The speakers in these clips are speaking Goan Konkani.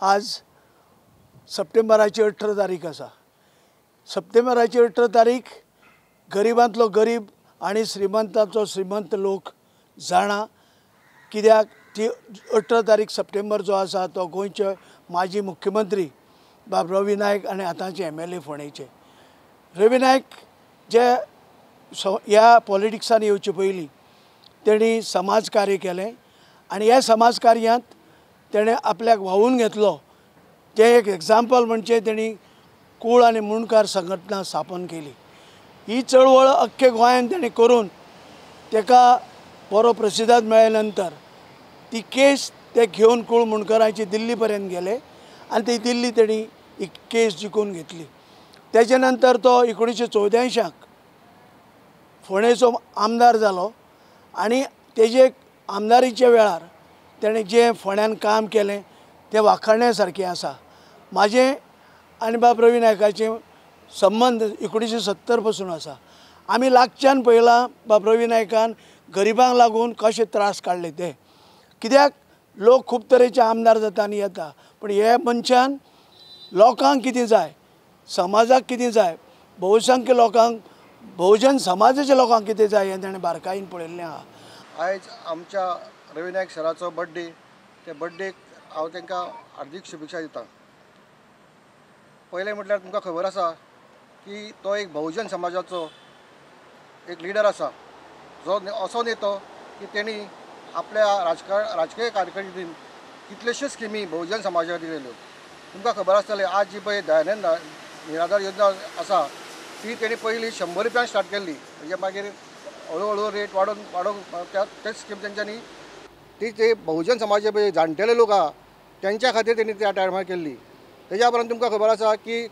आज सप्टेंबराची 18 तारीख आसा। सप्टेंबराची 18 तारीख गरिबांतलो गरीब आनी श्रीमंतांचो श्रीमंत लोक जाणा, कित्याक ती 18 तारीख सप्टेंबर जो आसा तो गोंयचे माजी मुख्यमंत्री बाब रवी नायक आनी आतांचे MLA फोंडेचे रवी नायक जे ह्या पॉलिटिक्सान येवचे पयलीं तेणी समाज कार्य केलें आनी ह्या समाज कार्यांत तेणें आपल्याक व्हांवून घेतलो। तें एक एग्जाम्पल म्हणजे तेणी कूळ आनी मुंडकार संघटना स्थापन केली। ही चळवळ अख्खे गोंयांत तेणें करून तेका बरो प्रतिसाद मेळ्ळे नंतर ती केस ते घेवन कूळ मुंडकारांची दिल्ली पर्यंत गेले आनी ती दिल्ली तेणी ही केस जिखून घेतली। तेजे नंतर तो 1984 फोंडेचो आमदार जालो आनी तेजे आमदारीच्या वेळार तेणें जें फोंड्यान काम केलें तें वाखाणण्या सारकें आसा। म्हाजें आनी बाब रवी नायकाचे संबंद 1970 पासून आसा। आमी लागच्यान पळयलां बाब रवी नायकान गरिबांक लागून कशे त्रास काडले ते, कित्याक लोक खूब तरेचे आमदार जाता आनी येता, पूण हे मनशान लोकांक कितें जाय, समाजाक कितें जाय, बहुसंख्य लोकांक, बहुजन समाजाच्या लोकांक कितें जाय हें ताणें बारकायेन पळयल्लें आहा। आयज आमच्या रवी नायक सराचो बड्डे, त्या बड्डेक हांव तांकां हार्दीक शुभेच्छा दिता। पयलें म्हटल्यार तुमकां खबर आसा की तो एक बहुजन समाजाचो एक लिडर आसा, जो असो नेतो की तेणी आपल्या राजकीय कारकिर्दीन कितल्योश्यो स्किमी बहुजन समाजा खातीर दिल्यो। तुमकां खबर आसतलें आज जी पळय दयानंद निराधार योजना आसा ती तेणी पयलीं 100 रुपयान स्टार्ट केल्ली, म्हणजे मागीर हळू हळू रेट वाडोवन वाडोवन त्या स्कीम तेंच्यांनी ती ते बहुजन समाजा पळय जाणटेले लोक आहा तेंच्या खातीर तेणी त्या टायमार केल्ली। तेज्या उपरांत तुमकां खबर आसा की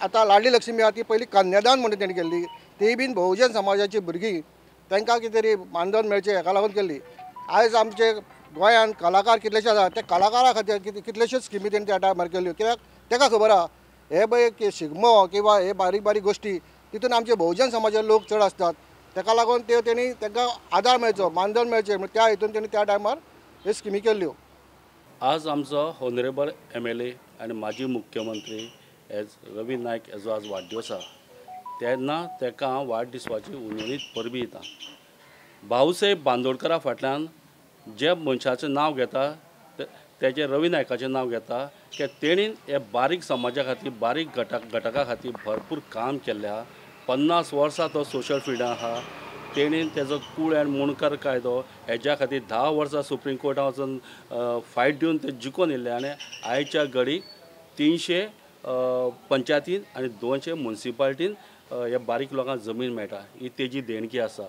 आतां लाडली लक्ष्मी आहा ती पयलीं कन्यादान म्हणून तेणी केल्ली, ती बीन बहुजन समाजाची भुरगीं तांकां कितें तरी मानधन मेळचें हेका लागून केल्ली। आयज आमचे गोंयांत कलाकार कितलेशे आसा, त्या कलाकारा खातीर कितलेश्योच स्किमी तेणी त्या टायमार केल्ल्यो, कित्याक ताका खबर आहा हे पळय शिगमो किंवा हे बारीक बारीक गोश्टी तितून आमचे बहुजन समाजाचे लोक चड आसतात, ताका लागून ते तेणी तांकां आदार मेळचो, मानधन मेळचें म्हण त्या हितून तेणी त्या टायमार ह्यो स्किमी केल्ल्यो। आज आमचो ऑनरेबल MLA आनी माजी मुख्यमंत्री एज रवी नायक हेजो आज वाडदिवस आसा, तेन्ना ताका हांव वाडदिवसाची उनवणीत परबी दिता। भाऊसाहेब बांदोडकरा फाटल्यान जे मनशाचें नांव घेता तेजें रवी नायकाचें नांव घेता की तेणीन हे बारीक समाजा खातीर, बारीक घटका खातीर भरपूर काम केल्लें आहा। 50 वर्सां तो सोशल फिल्डान आहा, तेणीन तेजो कूळ आनी मुंडकार कायदो हेज्या खातीर 10 वर्सां सुप्रीम कोर्टान वचून फायट दिवन ते जिखून येयल्ले आनी आयच्या घडीक 300 पंचायतीन आनी 200 मुन्सिपाल्टीन ह्या बारीक लोकांक जमीन मेळटा, ही तेजी देणगी आसा।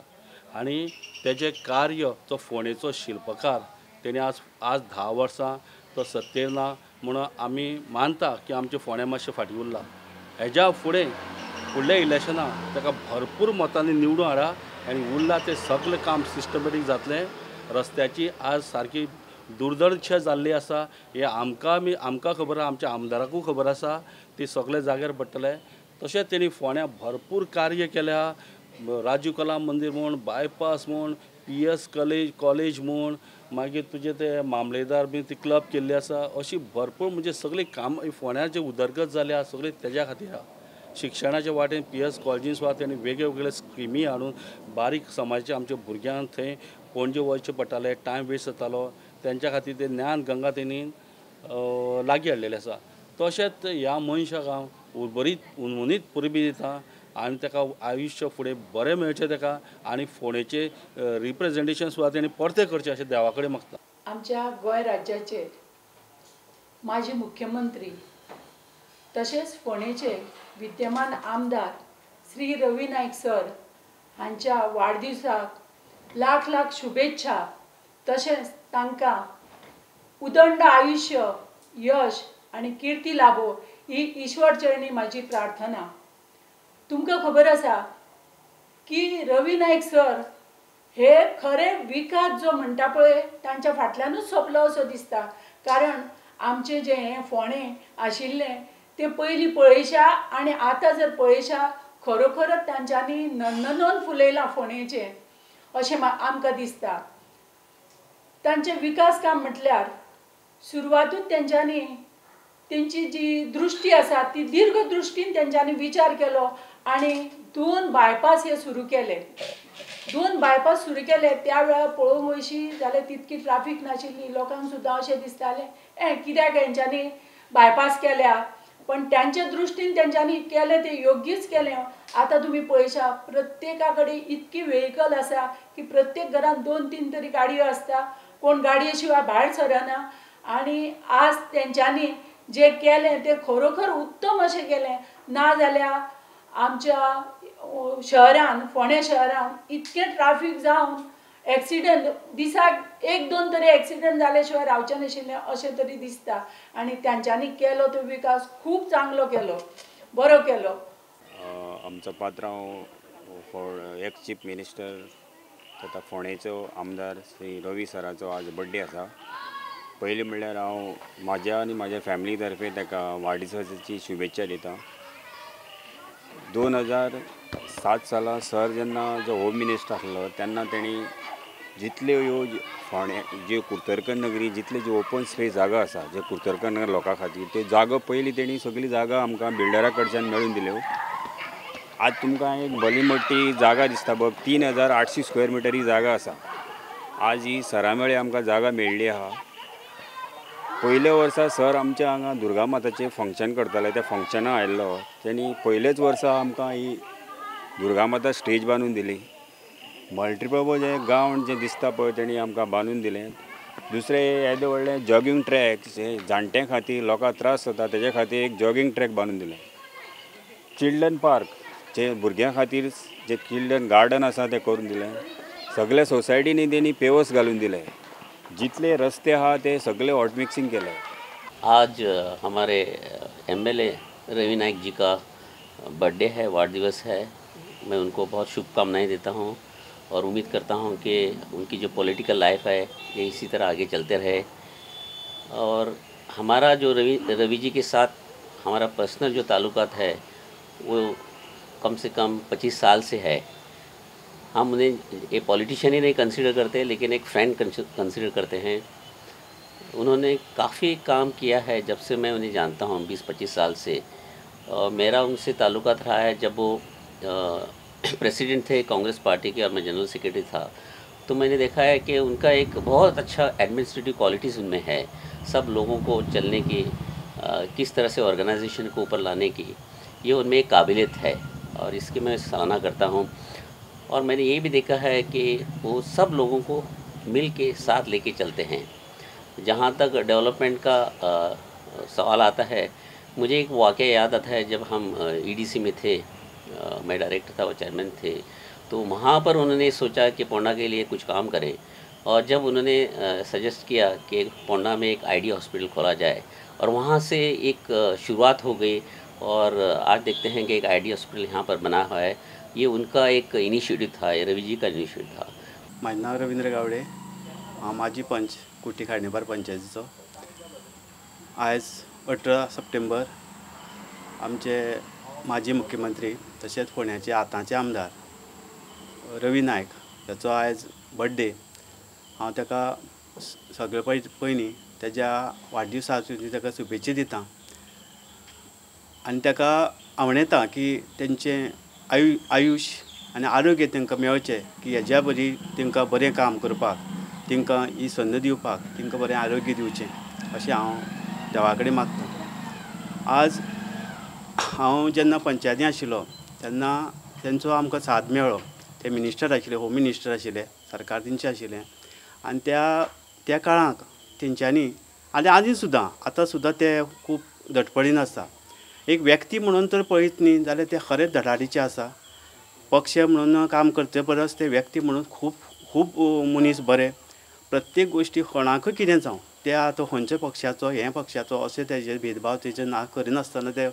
आनी तेजें कार्य तो फोंडेचो शिल्पकार तेणी आज 10 वर्सां तो सत्तेर ना म्हणून आमी मानता की आमचें फोंडें मातशें फाटीं उरलां। हेज्या फुडें फुडल्या इलेक्शनाक ताका भरपूर मतांनी निवडून हाडा आनी उरलां तें सगळें काम सिस्टमॅटीक जातलें। रस्त्याची आज सारकी दुर्दर्श जाल्ली आसा, हें आमकां खबर आसा, आमच्या आमदाराकूय खबर आसा, ती सगळे जाग्यार पडटले। तशेंच तेणी फोंड्यां भरपूर कार्य केल्या, राजीव कला मंदीर म्हूण, बायपास म्हूण, PS college म्हूण, मागीर तुजे ते मामलेदार बी ती क्लब केल्ली आसा, अशी भरपूर म्हणजे सगळीं काम फोंड्याची उदरगत जाल्या सगळी तेज्या खातीर आहा। शिक्षणाच्या वाटेन PS कॉलेजीन सुद्दां तेणी वेगवेगळे स्किमी हाडून बारीक समाजाच्या आमच्या भुरग्यांक थंय पणजे वचचें पडटालें, टायम वेस्ट जातालो, तेंच्या खातीर ते ज्ञान गंगा तेणी लागीं हाडलेलें आसा। तशेंच ह्या मनशाक हांव बरीच उनवणीत परबी दिता आनी ताका आयुश्य फुडें बरें मेळचें ताका आनी फोंडेचें रिप्रेजेंटेशन सुद्दां तेणी परतें करचें अशें देवा कडेन मागता। आमच्या गोंय राज्याचे माजी मुख्यमंत्री तशेंच फोंडेचे विद्यमान आमदार श्री रवी नायक सर हांच्या वाडदिवसाक लाख लाख शुभेच्छा, तशेंच तांकां उदंड आयुश्य, यश आनी किर्ती लाभो ही ईश्वर चरणी म्हाजी प्रार्थना। तुमकां खबर आसा की रवी नायक सर हे खरे विकास जो म्हणटा पळय तांच्या फाटल्यानूच सोंपलो असो दिसता, कारण आमचें जें हें फोंडें आशिल्लें तें पयलीं पळयशा आनी आतां जर पळयशा खरोखरच तांच्यांनी नंदनवन फुलयलां फोंडेचें अशें आमकां दिसता। तांचें विकास काम म्हटल्यार सुरवातूच तेंच्यांनी तेंची जी दृश्टी आसा ती दीर्घ दृश्टीन तेंच्यांनी विचार केलो आनी 2 बायपास हे सुरू केले. 2 बायपास सुरू केले त्या वेळार पळोवंक वयशी जाल्यार तितकी ट्राफीक नाशिल्ली, लोकांक सुद्दां अशें दिसतालें कित्याक हेंच्यांनी बायपास केल्या, पण त्यांच्या दृश्टीन तेंच्यांनी केलें तें योग्यच केलें. आतां तुमी पळयशा प्रत्येका कडेन इतकी व्हेकल आसा की प्रत्येक घरांत 2-3 तरी गाडयो आसता, कोण गाडये शिवाय भायर सरना. आनी आज तेंच्यांनी जे केलें तें खरोखर उत्तम अशें केलें. ना जाल्यार आमच्या शहरान फोंडें शहरान इतकें ट्राफीक जावन एक्सिडंट दिसाक 1-2 तरी एक्सिडंट जाले शिवाय रावचें नाशिल्लें अशें तरी दिसता. आनी तेंच्यांनी केलो तो विकास खूब चांगलो केलो, बरो केलो. आमचो पात्रांव एक्स चीफ मिनिस्टर तथा फोंडेचो आमदार श्री रवी सराचो आज बड्डे आसा. पयलीं म्हणल्यार हांव म्हाज्या आनी म्हाज्या फॅमिली तर्फे ताका वाडदिवसाची शुभेच्छा दिता. 2007 साला सर जेन्ना जो होम मिनिस्टर आसलो तेन्ना तेणी जितल्यो ह्यो फोंडे ज्यो कुर्तरकर नगरी जितले ज्यो ओपन स्पेस जागा आसा जे कुर्तरकर नगर लोकां खातीर त्यो जागो पयलीं तेणी सगळी जागा आमकां बिल्डरा कडच्यान मेळून दिल्यो. आज तुमकां एक भली मोठी जागा दिसता बघ, 3800 स्क्वेअर मिटर ही जागा आसा. आज ही सरा मेळे आमकां जागा मेळ्ळी आहा. पयल्या वर्सा सर आमच्या हांगा दुर्गा माताचें फंक्शन करताले, त्या फंक्शना आयिल्लो तेणी पयलेच वर्सा आमकां ही दुर्गा माता स्टेज बांदून दिली. मल्टिपर्पज हें ग्रावंड जें दिसता पळय तेणी आमकां बांदून दिलें. दुसरें येदें व्हडलें जॉगींग ट्रॅक जे जाणट्यां खातीर लोकांक त्रास जाता तेजे खातीर एक जॉगींग ट्रॅक बांदून दिलें. चिल्ड्रन पार्क जे भुरग्यां खातीर जे चिल्ड्रन गार्डन आसा तें करून दिलें. सगल्या सोसायटींनी तेणी पेवर्स घालून दिले. जितले रस्ते आहा ते सगळे हॉट मिक्सिंग केले. आज हमारे एमएलए रवि नाइक जी का बर्थडे है, वाढदिवस है. मैं उनको बहुत शुभकामनाएं देता हूं और उम्मीद करता हूं कि उनकी जो पॉलिटिकल लाइफ है ये इसी तरह आगे चलते रहे. और हमारा जो रवि जी के साथ हमारा पर्सनल जो ताल्लुकात है वो कम से कम 25 साल से है. हम उन्हें एक पॉलिटिशियन ही नहीं कंसीडर करते, लेकिन एक फ्रेंड कंसीडर करते हैं. उन्होंने काफ़ी काम किया है जब से मैं उन्हें जानता हूँ, 20-25 साल से. और मेरा उनसे ताल्लुकात रहा है जब वो प्रेसिडेंट थे कांग्रेस पार्टी के और मैं जनरल सेक्रेटरी था, तो मैंने देखा है कि उनका एक बहुत अच्छा एडमिनिस्ट्रेटिव क्वालिटीज़ उनमें है. सब लोगों को चलने की, किस तरह से ऑर्गेनाइजेशन को ऊपर लाने की, ये उनमें एक काबिलियत है और इसकी मैं सराहना करता हूँ. और मैंने ये भी देखा है कि वो सब लोगों को मिल के साथ लेके चलते हैं. जहाँ तक डेवलपमेंट का सवाल आता है, मुझे एक वाक़या याद आता है जब हम ईडीसी में थे, मैं डायरेक्टर था, वो चेयरमैन थे, तो वहाँ पर उन्होंने सोचा कि पोंडा के लिए कुछ काम करें. और जब उन्होंने सजेस्ट किया कि पोंडा में एक आईडी हॉस्पिटल खोला जाए, और वहाँ से एक शुरुआत हो गई और आज देखते हैं कि एक आईडी हॉस्पिटल यहाँ पर बना हुआ है. ये उनका एक इनिशिएटिव था, ये रवि जी का इनिशिएटिव था. माझें नांव रविंद्र गावडे, हांव माजी पंच कुट्टी खांडेपार पंचायतीचो. आयज 18 सप्टेंबर आमचे माजी मुख्यमंत्री तशेंच फोंड्याचे आतांचे आमदार रवी नायक हाचो आयज बड्डे. हांव ताका सगळे पयलीं तेज्या वाडदिवसाची ताका शुभेच्छा दिता आनी ताका आवडटा की तेंचें आयुश्य आनी आरोग्य तांकां मेळचें की हेज्या बरी तांकां बरें काम करपाक, तांकां ही संद दिवपाक, तांकां बरें आरोग्य दिवचें अशें हांव देवा कडेन मागता. आज हांव जेन्ना पंचायती आशिल्लो तेन्ना तेंचो आमकां साथ मेळ्ळो. ते मिनिस्टर आशिल्ले, होम मिनिस्टर आशिल्ले, सरकार तेंचें आशिल्लें आनी त्या काळाक तेंच्यांनी आनी आनी सुद्दां आतां सुद्दां ते खूब धडपडीन आसता. एक व्यक्ती म्हणून तर पळयत न्ही जाल्यार ते खरेंच धडाडीचे आसा. पक्ष म्हणून काम करचे परस ते व्यक्ती म्हणून खूब खूब मनीस बरे. प्रत्येक गोश्टी कोणाकूय कितें जावं ते आतां खंयच्या पक्षाचो हे पक्षाचो अशें तेजे भेदभाव तेजे ना करिनासतना ते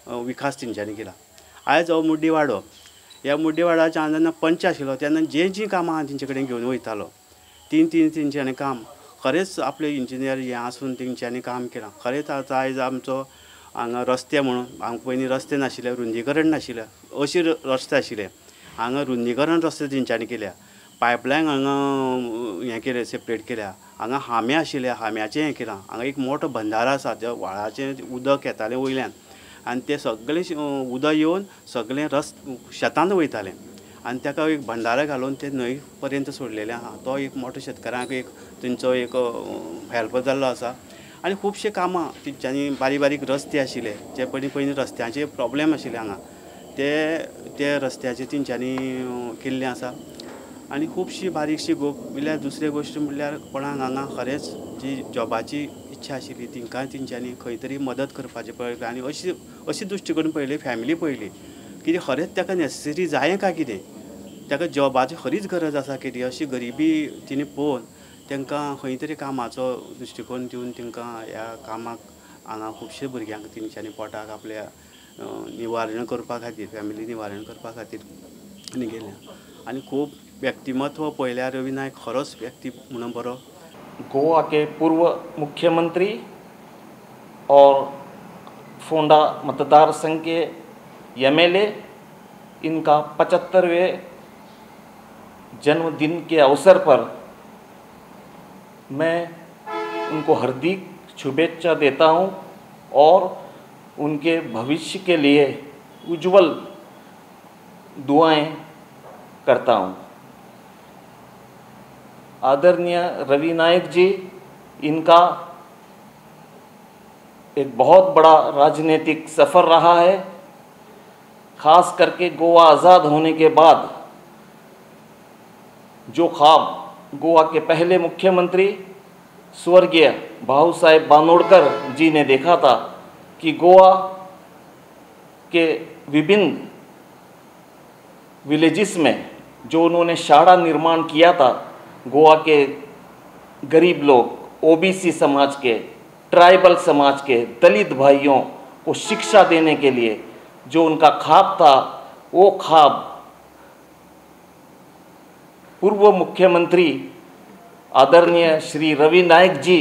विकास तेंच्यांनी केला. आयज हो मुड्डीवाडो, ह्या मुड्डीवाड्याच्या हांव जेन्ना पंच आशिल्लो तेन्ना जें जीं कामां हांव तेंचे कडेन घेवन वयतालो, तीन तीन तेंच्यांनी काम खरेंच आपले इंजिनियर हें आसून तेंच्यांनी काम केलां. खरेंच आतां आयज आमचो हांगा रस्ते म्हणून हांगा पयलीं रस्ते नाशिल्ले, रुंदीकरण नाशिल्लें, अशे रस्ते आशिल्ले, हांगा रुंदीकरण रस्ते तेंच्यांनी केल्या. पायपलायन हांगा हें केलें, सेपरेट केल्या. हांगा हामे आशिल्ले, हाम्याचें हें केलां. हांगा एक मोठो बंधारो आसा, जो व्हाळाचें उदक येतालें वयल्यान आनी तें सगळें उदक येवन सगळें शेतान वयतालें आनी ताका एक बंधारो घालून ते न्हंय पर्यंत सोडलेलें आहा. तो एक मोठो शेतकारांक एक तेंचो एक हेल्प जाल्लो आसा. आनी खुबशीं कामां तेंच्यांनी बारीक बारीक रस्ते आशिल्ले जे पयलीं पयलीं रस्त्यांचे प्रॉब्लेम आशिल्ले हांगा, ते रस्त्याचे तेंच्यांनी केल्लें आसा. आनी खुबशी बारीकशी म्हणल्यार दुसरी गोश्ट म्हणल्यार कोणाक हांगा खरेंच जी जॉबाची इच्छा आशिल्ली तांकां तेंच्यांनी खंय तरी मदत करपाचें पळयलें. आनी अशी अशी दृश्टिकोण पळयली, फॅमिली पळयली कितें खरेंच ताका नॅसेसरी जाय काय कितें, ताका जॉबाची खरीच गरज आसा कितें, अशी गरिबी तिणें पळोवन तांकां खंय तरी कामाचो दृश्टिकोण दिवन तांकां ह्या कामाक हांगा खुबशे भुरग्यांक तेंच्यांनी पोटाक आपल्या निवारण करपा खातीर, फॅमिली निवारण करपा खातीर आनी गेल्या. आनी खूब व्यक्तिमत्व पळयल्यार रवी नायक खरोच व्यक्ती म्हणून बरो. गोवा के पूर्व मुख्यमंत्री और फोंडा मतदार संघ के एमएलए, इनका 75वें जन्मदिन के अवसर पर मैं उनको हार्दिक शुभेच्छा देता हूं और उनके भविष्य के लिए उज्जवल दुआएं करता हूं। आदरणीय रवि नायक जी, इनका एक बहुत बड़ा राजनीतिक सफ़र रहा है। ख़ास करके गोवा आज़ाद होने के बाद जो ख्वाब गोवा के पहले मुख्यमंत्री स्वर्गीय भाऊ साहेब बांदोडकर जी ने देखा था कि गोवा के विभिन्न विलेजेस में जो उन्होंने शाला निर्माण किया था, गोवा के गरीब लोग, ओबीसी समाज के, ट्राइबल समाज के, दलित भाइयों को शिक्षा देने के लिए जो उनका ख्वाब था, वो ख्वाब पूर्व मुख्यमंत्री आदरणीय श्री रवि नायक जी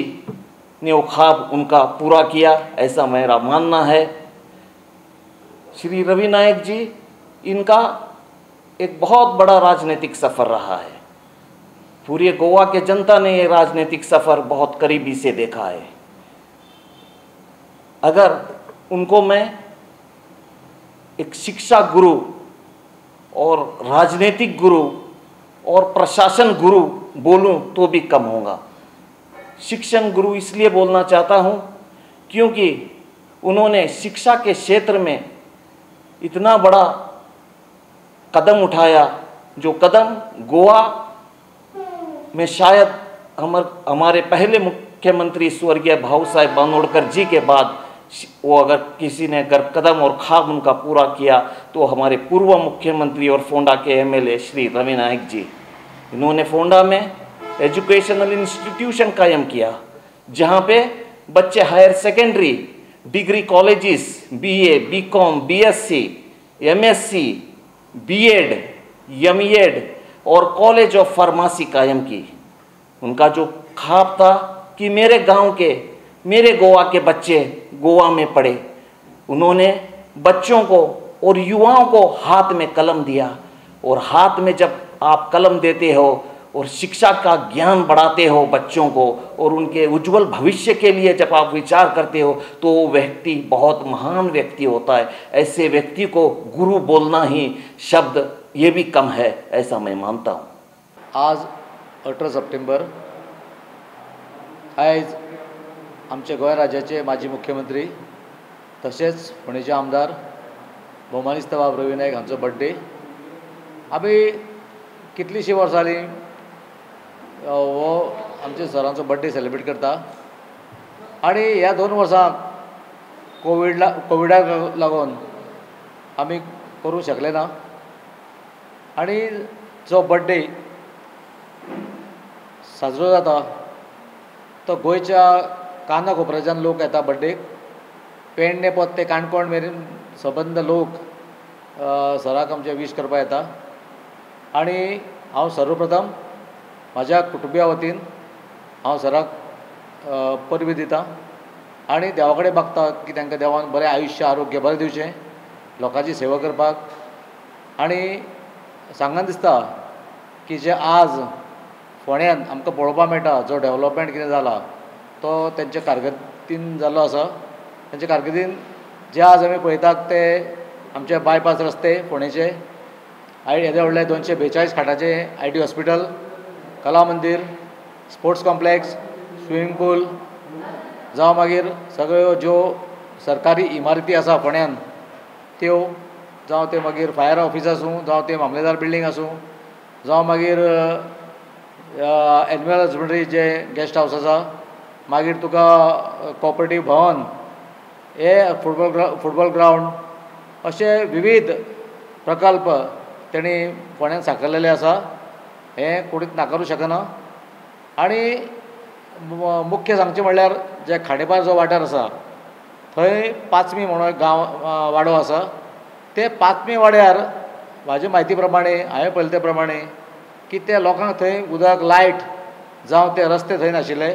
ने वो ख्वाब उनका पूरा किया, ऐसा मेरा मानना है। श्री रवि नायक जी, इनका एक बहुत बड़ा राजनीतिक सफ़र रहा है। पूरे गोवा के जनता ने ये राजनीतिक सफ़र बहुत करीबी से देखा है। अगर उनको मैं एक शिक्षा गुरु और राजनीतिक गुरु और प्रशासन गुरु बोलूं तो भी कम होगा। शिक्षण गुरु इसलिए बोलना चाहता हूं क्योंकि उन्होंने शिक्षा के क्षेत्र में इतना बड़ा कदम उठाया, जो कदम गोवा में शायद हमारे पहले मुख्यमंत्री स्वर्गीय भाऊ साहेब बांदोडकर जी के बाद वो अगर किसी ने अगर कदम और ख्वाब उनका पूरा किया तो हमारे पूर्व मुख्यमंत्री और फोंडा के एमएलए श्री रवि नायक जी। इन्होंने फोंडा में एजुकेशनल इंस्टीट्यूशन कायम किया, जहाँ पे बच्चे higher secondary, degree colleges, BA, BCom, BSc, MSc, BEd, MEd Aur college of pharmacy कायम की। उनका जो ख्वाब था कि मेरे गांव के, मेरे गोवा के बच्चे गोवा में पढ़े, उन्होंने बच्चों को और युवाओं को हाथ में कलम दिया। और हाथ में जब आप कलम देते हो और शिक्षा का ज्ञान बढ़ाते हो बच्चों को और उनके उज्जवल भविष्य के लिए जब आप विचार करते हो तो वो व्यक्ति बहुत महान व्यक्ति होता है। ऐसे व्यक्ति को गुरु बोलना ही शब्द ये भी कम है, ऐसा मैं मानता हूँ। आज 18 सप्टेंबर आयज आमचे गोंय राज्याचे माजी मुख्यमंत्री तशेंच फोंडेचे आमदार भोवमानेस्त बाब रवी नायक हांचो बड्डे। आमी कितलींशीं वर्सां जालीं हो आमच्या सरांचो बड्डे सेलिब्रेट करता आनी ह्या 2 वर्सां कोविडाक लागून आमी करूंक शकले ना आनी जो बड्डे साजरो जाता तो गोंयच्या काना कोपऱ्याच्यान लोक येता बड्डेक, पेडणे पोत्ते काणकोण मेरेन सबंद लोक सराक आमचे वीश करपाक येता आनी हांव सर्वप्रथम म्हाज्या कुटुंबिया वतीन हांव सराक परबीं दिता आनी देवा कडेन मागता की तांकां देवान बरें आयुश्य आरोग्य बरें दिवचें, लोकांची सेवा करपाक। आनी सांगन दिसता की जे आज फोंड्यान आमकां पळोवपाक मेळटा जो डेवलपमेंट कितें जाला तो तेंच्या कारकिर्दीन जाल्लो आसा. तेंच्या कारकिर्दीन जे आज आमी पळयतात ते आमचे बायपास रस्ते फोंडेचे, येदे व्हडले 242 खाटाचे IT hospital, Kala Mandir, sports complex, swimming pool, जावं मागीर सगळ्यो ज्यो सरकारी इमारती आसा फोंड्यान त्यो, जावं ते मागीर फायर ऑफिस आसूं, जावं ते मामलेदार बिल्डींग आसूं, जावं मागीर एनिमल हजबंड्री जे गेस्ट हावस आसा, मागीर तुका कॉपरेटीव भवन, हे फुटबॉल ग्रावंड, अशे विविध प्रकल्प तेणी फोंड्यान साकारलेले आसा. हें कोणीच नाकारूं शकना. आनी मुख्य सांगचें म्हणल्यार जे खांडेपार जो वाठार आसा थंय पांचमी म्हणून एक गांव वाडो आसा. ते पांचमी वाड्यार म्हाजे म्हायती प्रमाणे हांवें पळयले ते प्रमाणे की ते लोकांक थंय उदक, लायट जावं ते रस्ते थंय नाशिल्ले.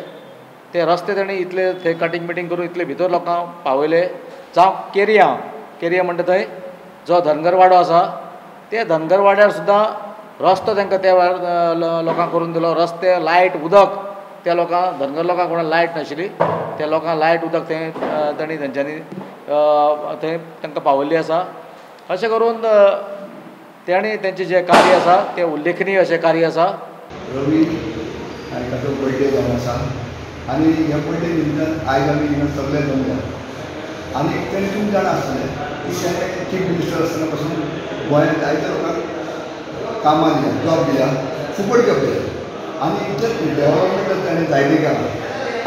ते रस्ते तेणी इतले थंय कटींग बिटींग करून इतले भितर लोकांक पावयले. जावं केरया, केरया म्हणटा थंय जो धनगर वाडो आसा ते धनगर वाड्यार सुद्दां रस्तो तांकां त्या वेळार लोकांक करून दिलो. रस्ते, लायट, उदक त्या लोकांक, धनगर लोकांक कोणाक लायट नाशिल्ली, त्या लोकांक लायट उदक थंय तांणी तेंच्यांनी थंय तांकां पावयल्ली आसा. अशें करून तांणी तेंचें जें कार्य आसा तें उल्लेखनीय अशें कार्य आसा. रवी नायकाचो बर्थडे जावन आसा आनी ह्या बर्थडे निमतान आयज आमी हिंगा सगळे जमल्या. आनी ताणें तुमी जाणा आसतलें की ताणें चीफ मिनिस्टर आसतना पासून गोंयांत जायत्या लोकांक कामां दिल्या, जॉब दिल्या, फुकट जॉब दिल्या आनी इतलें डेवलपमेंट ताणें जायतें केलां.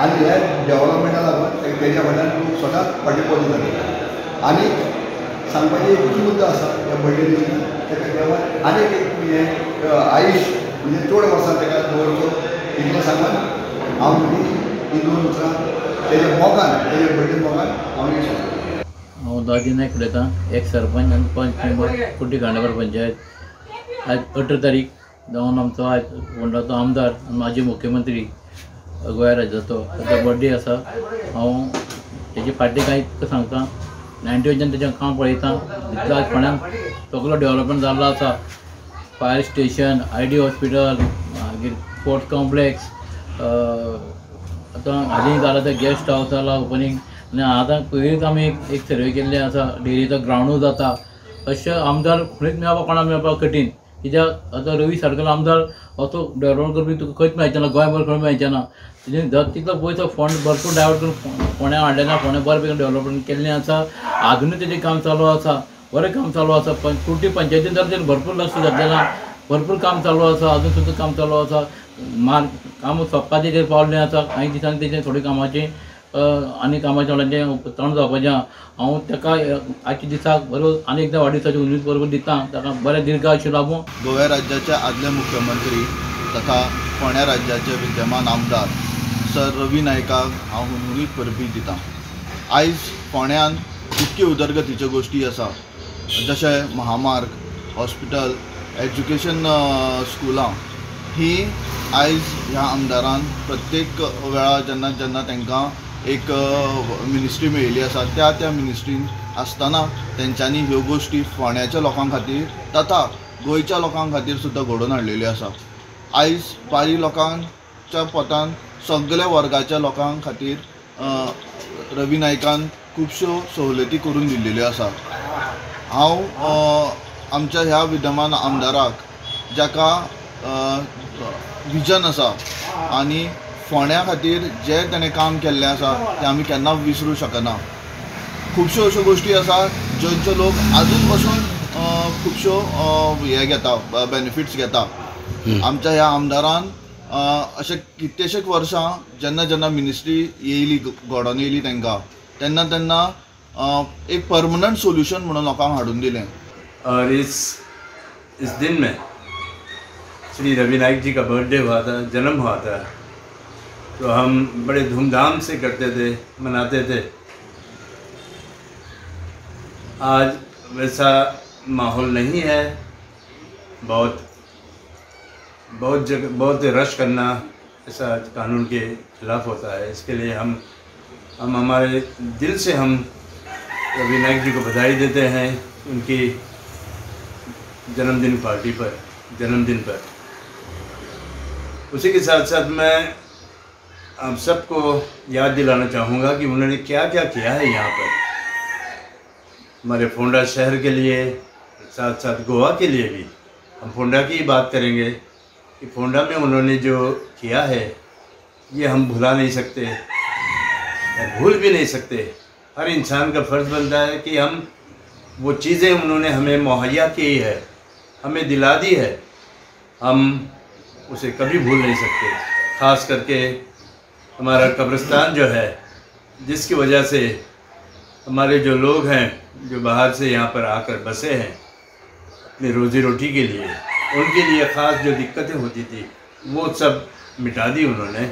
आनी ह्या डेवलपमेंटा लागून तेज्या फाटल्यान लोक सदांच फाटीं पडले जाता. आनी सांगपाचें एकूच मुद्दो आसा ह्या बर्थडे निमतान ताका देवान आनीक एक हें आयुश म्हणजे चड वर्सां ताका दवरचो इतलें सांगून हांव म्हजी ही दोन उतरां तेज्या मोगान, तेज्या बर्थडे मोगान हांव एक सांगता. हांव दाजी नायक उलयतां, एक सरपंच आनी पंच मेंबर कुट्टी खांडेपार पंचायत. आज 18 तारीख जावन आमचो आयज फोंडाचो आमदार आनी माजी मुख्यमंत्री गोंय राज्याचो ताचो बर्थडे आसा. हांव तेजे फाटलें कांय सांगता, 90 तेजें काम पळयता. जितलो आज फोंड्यान सगलो डेवलपमेंट जाल्लो आसा, फायर स्टेशन, IT hospital, मागीर स्पोर्ट्स कॉम्प्लेक्स, आतां हालीं जालां तें गेस्ट हावस जाला ओपनींग. आनी आतां पयलींच आमी एक सर्वे केल्लें आसा, डेरीचो ग्रावंडूय जाता. अशें आमदार खंयच मेळपाक, कोणाक मेळपाक कठीण, कित्याक आतां रवी सारकेलो आमदार असो डेवलपमेंट करपी तुका खंयच मेळचें ना, गोंयभर खंय मेळचें ना. तितलो पयसो फंड भरपूर डायवर्ट करून फोंड्या हाडलें ना. फोंड्या बरें पैकी डेवलपमेंट केल्लें आसा, आजुनूय तेजें काम चालू आसा, बरें काम चालू आसा. कुर्टी पंचायतीन तर भरपूर लक्ष घातलें ना, भरपूर काम चालू आसा, अजून सुद्दां काम चालू आसा. काम सोंपपाचें पावल्लें आसा, कांय दिसांनी तेजें थोडें कामाचें आनी कामाचें थोड्यांचें तण जावपाचें आहा. हांव ताका आजच्या दिसाक बरोबर आनी एकदां वाडदिसाची उमेद बरोबर दिता, ताका बरें दीर्घ आयुश्य लाभूं. गोव्या राज्याचे आदले मुख्यमंत्री तथा फोंड्या राज्याचे विद्यमान आमदार सर रवी नायकाक हांव हुनहुनीत परबी दिता. आयज फोंड्यान इतक्यो उदरगतीच्यो गोश्टी आसा, जशें महामार्ग, हॉस्पिटल, एज्युकेशन, स्कुलां, ही आयज ह्या आमदारान प्रत्येक वेळा जेन्ना जेन्ना तांकां एक मिनिस्ट्री मेळिल्ली आसा त्या त्या मिनिस्ट्रीन आसतना तेंच्यांनी ह्यो गोश्टी फोंड्याच्या लोकां खातीर तथा गोंयच्या लोकां खातीर सुद्दां घडोवन हाडलेल्यो आसा. आयज पारी लोकांच्या पोतान सगल्या वर्गाच्या लोकां खातीर रवी नायकान खुबश्यो सवलती करून दिल्ल्यो आसा. हांव आमच्या ह्या विद्यमान आमदाराक जाका विजन आसा आनी फोंड्या खातीर जें ताणें काम केल्लें आसा तें आमी केन्ना विसरूं शकना. खुबश्यो अश्यो गोश्टी आसा ज्यांच्यो लोक आजून पसून खुबश्यो हे घेता, बेनिफिट्स घेता. आमच्या ह्या आमदारान अशें कितलेशेच वर्सां जेन्ना जेन्ना मिनिस्ट्री येयली, घडोवन येयली तांकां, तेन्ना तेन्ना एक परमनंट सोल्यूशन म्हणून लोकांक हाडून दिलें. और इस दिन में श्री रवि नाइक जी का बर्थडे हुआ था, जन्म हुआ था, तो हम बड़े धूमधाम से करते थे, मनाते थे। आज वैसा माहौल नहीं है, बहुत बहुत जगह बहुत रश करना ऐसा कानून के खिलाफ होता है। इसके लिए हम हमारे दिल से हम रवि नाइक जी को बधाई देते हैं उनकी जन्मदिन पार्टी पर, जन्मदिन पर। उसी के साथ साथ मैं आप सबको याद दिलाना चाहूँगा कि उन्होंने क्या क्या किया है यहाँ पर हमारे फोंडा शहर के लिए, साथ साथ गोवा के लिए भी। हम फोंडा की बात करेंगे कि फोंडा में उन्होंने जो किया है ये हम भुला नहीं सकते, भूल भी नहीं सकते। हर इंसान का फ़र्ज़ बनता है कि हम वो चीज़ें उन्होंने हमें मुहैया की है, हमें दिला दी है, हम उसे कभी भूल नहीं सकते। ख़ास करके हमारा कब्रिस्तान जो है, जिसकी वजह से हमारे जो लोग हैं जो बाहर से यहाँ पर आकर बसे हैं अपनी रोज़ी रोटी के लिए, उनके लिए ख़ास जो दिक्कतें होती थी वो सब मिटा दी उन्होंने।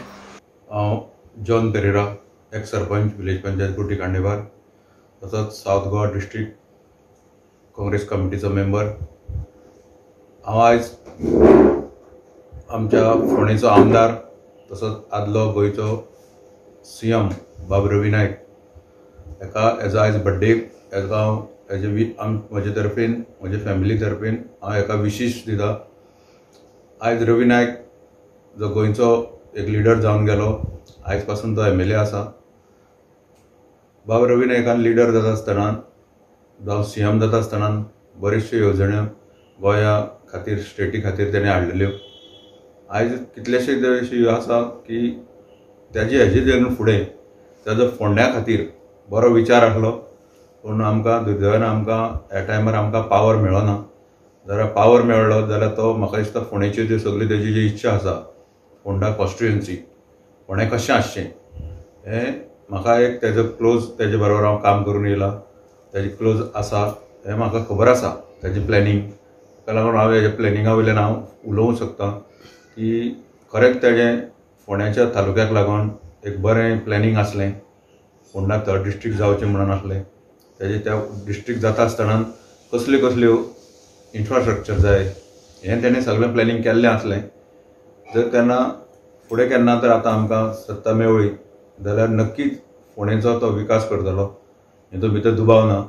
हांव जॉन पेरेरा, एक सरपंच विलेज पंचायत कुटी खांडेपार, तसोच सावथ गोवा डिस्ट्रिक्ट काँग्रेस कमिटीचो मेंबर। हांव आयज आमच्या फोंडेचो आमदार तसोच आदलो गोंयचो सी एम बाब रवी नायक हेका हेजो आयज बड्डे, हेका हांव हेजे म्हजे तर्फेन, म्हजे फॅमिली तर्फेन हांव हेका विशीस दिता। आयज रवी नायक जो गोंयचो एक लिडर जावन गेलो, आयज पासून तो एम एल ए आसा। बाब रवी नायकान लिडर जाता आसतना, जावं सी एम जाता आसतना बऱ्योचश्यो येवजण्यो गोंया खातीर, स्टेटी खातीर तेणें हाडलेल्यो। आयज कितलेशे अशी आसा की तेजे हेजे जेन्ना फुडें तेजो फोंड्या खातीर बरो विचार आसलो, पूण आमकां दुर्दैवान आमकां ह्या टायमार आमकां पावर मेळना। जाल्यार पावर मेळ्ळो जाल्यार तो म्हाका दिसता फोंडेच्यो त्यो सगल्यो तेजी जी इच्छा आसा, फोंडा कॉन्स्टिट्युएन्सी फोंडें कशें आसचें हें म्हाका एक तेजो क्लोज, तेजे बरोबर हांव काम करून येयलां, तेजे क्लोज आसा हें म्हाका खबर आसा तेजें प्लॅनिंग। ताका लागून हांव हेज्या प्लॅनिंगा वयल्यान हांव उलोवंक शकता की खरेंच तेजें फोंड्याच्या तालुक्याक लागून एक बरें प्लॅनिंग आसलें, फोंडा थर्ड डिस्ट्रिक्ट जावचें म्हणून आसलें। तेजें त्या डिस्ट्रिक्ट जाता आसतना कसल्यो कसल्यो इन्फ्रास्ट्रक्चर जाय हें तेणें सगळें प्लॅनिंग केल्लें आसलें। जर तेन्ना फुडें केन्ना तर आतां आमकां सत्ता मेळ्ळी जाल्यार नक्कीच फोंडेचो तो विकास करतलो हेतून भितर दुबाव ना।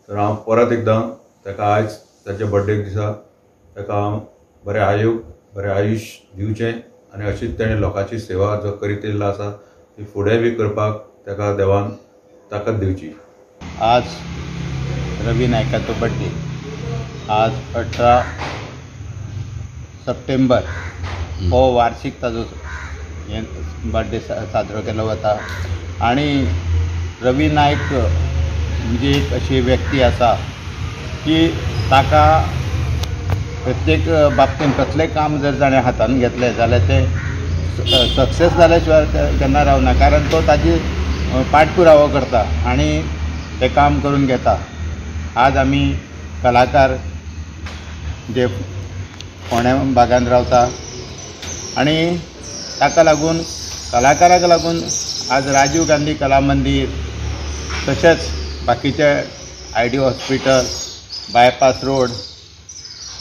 तर हांव परत एकदां ताका आयज ताच्या बड्डे दिसा ताका हांव बरें आयोग, बरें आयुश्य दिवचें आनी अशीच तेणें लोकांची सेवा जो करीत येयल्लो आसा ती फुडें बी करपाक ताका देवान ताकद दिवची। आज रवी नायकाचो बड्डे, आज 18 सप्टेंबर हो वार्षिक ताजो हे बड्डे साजरो केलो वता। आनी रवी नायक म्हणजे एक अशी व्यक्ती आसा की ताका प्रत्येक बाबतीन कसलें काम जर ताणें हातान घेतलें जाल्यार तें सक्सेस जाल्या शिवाय केन्ना रावना, कारण तो ताजी पाठपुरावो करता आनी तें काम करून घेता। आज आमी कलाकार जे फोंड्या भागान रावता आनी ताका लागून कलाकाराक लागून आज राजीव गांधी कला मंदीर तशेंच बाकीचे I D hospital, bypass road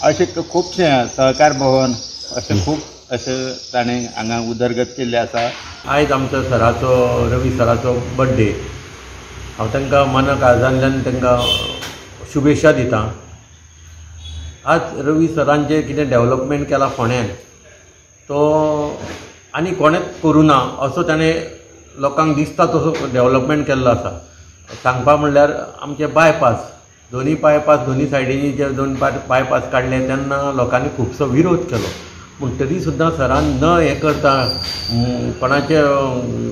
अशें खुबशें सहकार भवन अशें खूब अशें ताणें हांगा उदरगत केल्ली आसा। आयज आमचो सराचो, रवी सराचो बड्डे, हांव तांकां मना काळजांतल्यान तांकां शुभेच्छा दिता। आज रवी सरान जें कितें डेवलपमेंट केलां फोंड्यान तो आनी कोणेंच करूं ना असो ताणें लोकांक दिसता तसो डेवलपमेंट केल्लो आसा। सांगपा म्हणल्यार आमचे बायपास, दोनी बायपास, दोनी सायडींनी जे दोन बायपास काडले तेन्ना लोकांनी खुबसो विरोध केलो, पूण तरी सुद्दां सरान न हें करता कोणाचे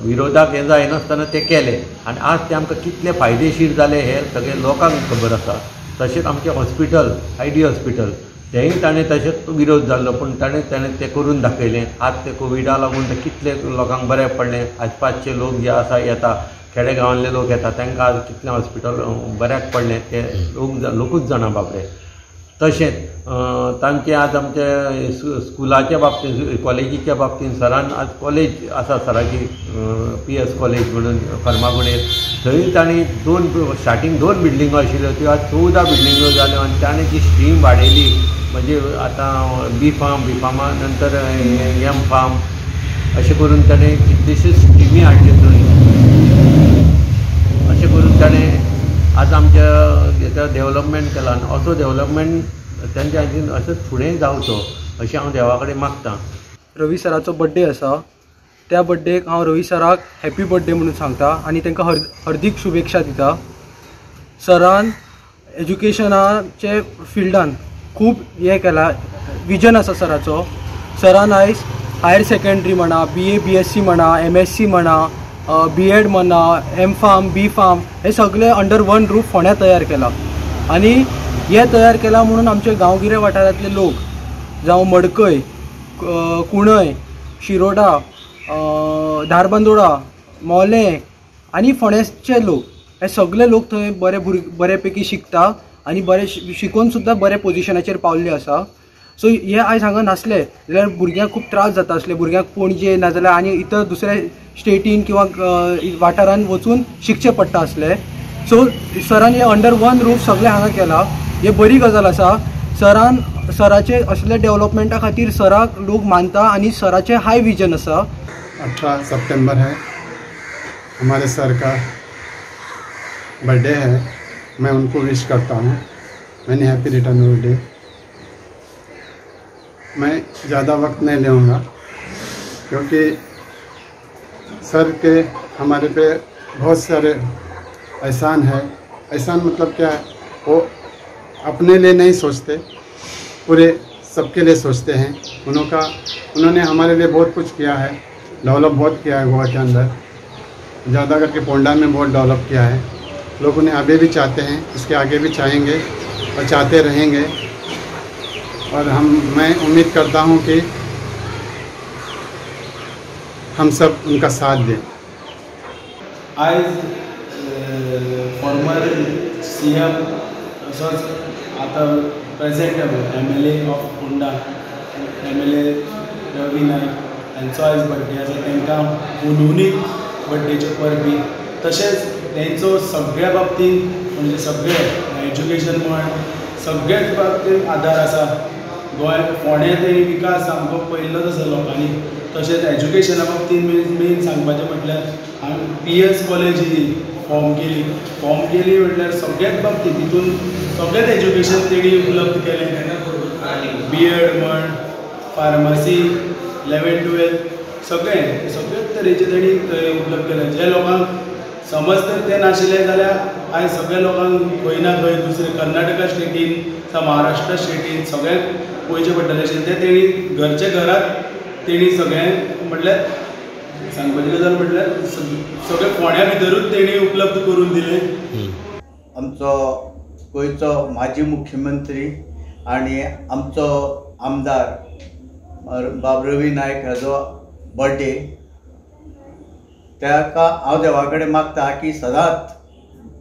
विरोधाक हें जायनासतना तें केलें आनी आज तें आमकां कितले फायदेशीर जाले हें सगळें लोकांक खबर आसा। तशेंच आमचें हॉस्पिटल, I D hospital, तेंय ताणें तशेंच विरोध जाल्लो पूण ताणें ताणें तें करून दाखयलें। आज तें कोविडा लागून तें कितले लोकांक बऱ्याक पडलें। आसपासचे लोक जे आसा येता, खेडे गांवांतले लोक येता, तांकां आज कितलें हॉस्पिटल बऱ्याक पडलें ते लोकूच जाणा बाबडे। तशेंच तांचे आज आमचे स्कुलाच्या बाबतींत, कॉलेजीच्या बाबतींत सरान आज कॉलेज आसा सराची पी एस कॉलेज म्हणून फर्मागुडेर, थंय तांणी स्टार्टींग 2 बिल्डिंगो आशिल्ल्यो त्यो आज 14 बिल्डिंगो जाल्यो आनी ताणें जी स्ट्रीम वाडयली म्हणजे आतां बी फार्म, बी फार्मा नंतर एम फार्म अशें करून ताणें कितलेश्योच स्ट्रिमी हाडल्यो थंय। अशें करून ताणें आज आमच्या हेका डेवलपमेंट केलां आनी असो डेवलपमेंट तांच्या हातीन असोच फुडें जावचो अशें हांव देवा कडेन मागतां। रवी सराचो बड्डे आसा. त्या बड्डेक हांव रवी सराक हॅपी बड्डे म्हणून सांगता आनी तांकां हार्दीक शुभेच्छा दिता. सरान एज्युकेशनाचे फिल्डान खूब हें केलां, विजन आसा सराचो. सरान आयज हायर सेकेंडरी म्हणा, BA BSc म्हणा, MSc म्हणा, BEd म्हणा, MPharm BPharm हे सगळे अंडर वन रूफ फोंड्या तयार केला. आनी हे तयार केला म्हणून आमचे गांवगिरे वाठारांतले लोक जावं मडकय, कुणय, शिरोडा, धारबांदोडा, मोलें आनी फोंड्याचे लोक हे सगळे लोक थंय बरे पैकी शिकता आनी बरे शिकून सुद्दां बरे पोजिशनाचेर पावल्ले आसा. सो हे आयज हांगा नासले जाल्यार भुरग्यांक खूब त्रास जाता आसले. भुरग्यांक पणजे नाजाल्यार आनी इतर दुसऱ्या स्टेटीन किंवा वाठारान वचून शिकचें पडटा आसलें. सो सरान हे अंडर वन रूफ सगळें हांगा केलां, हे बरी गजाल आसा. सराचे असले डेवलपमेंटा खातीर सराक लोक मानता आनी सराचें हाय विजन आसा. 18 सितंबर है, हमारे सर का बर्थडे है. मैं उनको विश करता हूँ मैंने हैप्पी रिटर्न ऑफ डे. मैं ज़्यादा वक्त नहीं लूँगा क्योंकि सर के हमारे पे बहुत सारे एहसान है. एहसान मतलब क्या है, वो अपने लिए नहीं सोचते, पूरे सबके लिए सोचते हैं. उन्होंने हमारे लिए बहुत कुछ किया है, डेवलप बहुत किया है गोवा के अंदर, ज़्यादा करके पोंडा में बहुत डेवलप किया है. लोग उन्हें अभी भी चाहते हैं, इसके आगे भी चाहेंगे और चाहते रहेंगे. और मैं उम्मीद करता हूँ कि हम सब उनका साथ दें. आज फॉर्मर CM तसोच आतां present MLA of Ponda, MLA Ravi Naik हांचो आयज बड्डे आसा. तांकां हुनहुनीत बड्डेच्यो परबी. तशेंच तेंचो सगळ्या बाबतींत म्हणजे सगळे एज्युकेशन म्हण सगळ्याच बाबतींत आदार आसा. गोंय फोंड्या तेणी विकास सामको पळयल्लोच आसा लोकांनी. तशेंच एज्युकेशना बाबतींत मेन सांगपाचें म्हटल्यार हांवें PS college ही फॉर्म केली म्हटल्यार सगळ्याच बाबतींत तितून सगळेंच एज्युकेशन तेणी उपलब्ध केलें. BEd म्हण, फार्मासी, 11th 12th सगळें सगळेच तरेचें तेणी उपलब्ध केलें. जे लोकांक समज तर तें नाशिल्लें जाल्यार आयज सगळ्या लोकांक खंय ना खंय दुसरे कर्नाटका स्टेटीन जावं महाराष्ट्र स्टेटीन सगळ्यांक वयचें पडटलें आशिल्लें. तें तेणी घरचे घरात तेणी सगळें म्हटल्यार सांगपाची गजाल म्हटल्यार सगळें फोंड्या भितरूच तेणी उपलब्ध करून दिलें. आमचो गोंयचो माजी मुख्यमंत्री आनी आमचो आमदार बाब रवी नायक हाजो बर्थडे, ताका हांव देवा कडेन मागता की सदांच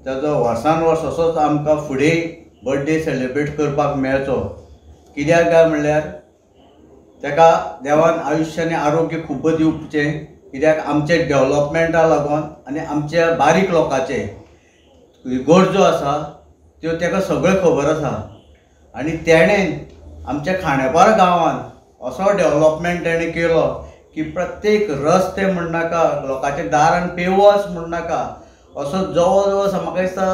ताजो वर्सान वर्स असोच आमकां फुडें बर्थडे सेलिब्रेट करपाक मेळचो. कित्याक काय म्हणल्यार ताका देवान आयुश्य आनी आरोग्य खूब दिवचें, कित्याक आमचे डेवलपमेंटा लागून आनी आमच्या बारीक लोकांचे गरजो आसा त्यो ताका सगळें खबर आसा. आनी तेणें आमच्या खांडेपार गांवान असो डेवलपमेंट तेणें केलो की प्रत्येक रस्ते म्हणनाका, लोकांच्या दारान पेवर्स म्हणनाका, असो जवळ जवळ म्हाका दिसता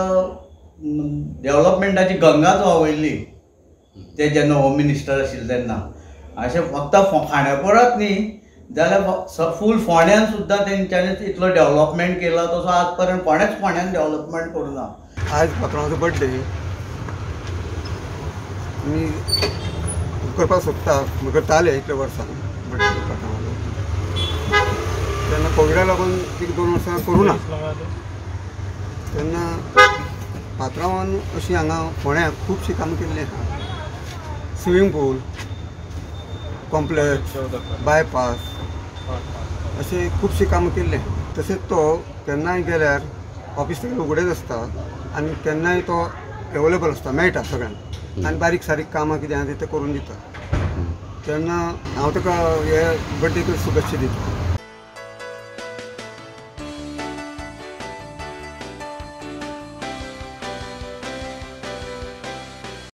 डेवलपमेंटाची गंगाच व्हांवयल्ली ते जेन्ना होम मिनिस्टर आशिल्ले तेन्ना. अशें फक्त खांडेपारांत न्ही जाल्यार फूल फोंड्यान सुद्दां तेंच्यांनी इतलो डेवलपमेंट केला तसो आज पर्यंत कोणेच फोंड्यान डेवलपमेंट करूं ना. आज पात्रांवाचो बर्थडे आमी करपाक सोदता, करताले इतले वर्सां बर्थडे पात्रांवाचो. तेन्ना कोविडा लागून 1-2 वर्सां करूं ना. तेन्ना पात्रांवान अशी हांगा फोंड्या खुबशीं कामां केल्लीं आसा. स्विमींग पूल, कॉम्प्लेक्स, बायपास अशें खुबशीं कामां केल्लीं. तशेंच तो केन्नाय गेल्यार ऑफिस उगडेच आसता आनी केन्नाय तो एवेलेबल आसता, मेळटा सगळ्यांक आनी बारीक सारीक कामां कितें आसा तें करून दिता. तेन्ना हांव ताका हे बर्थडेक शुभेच्छा दिता.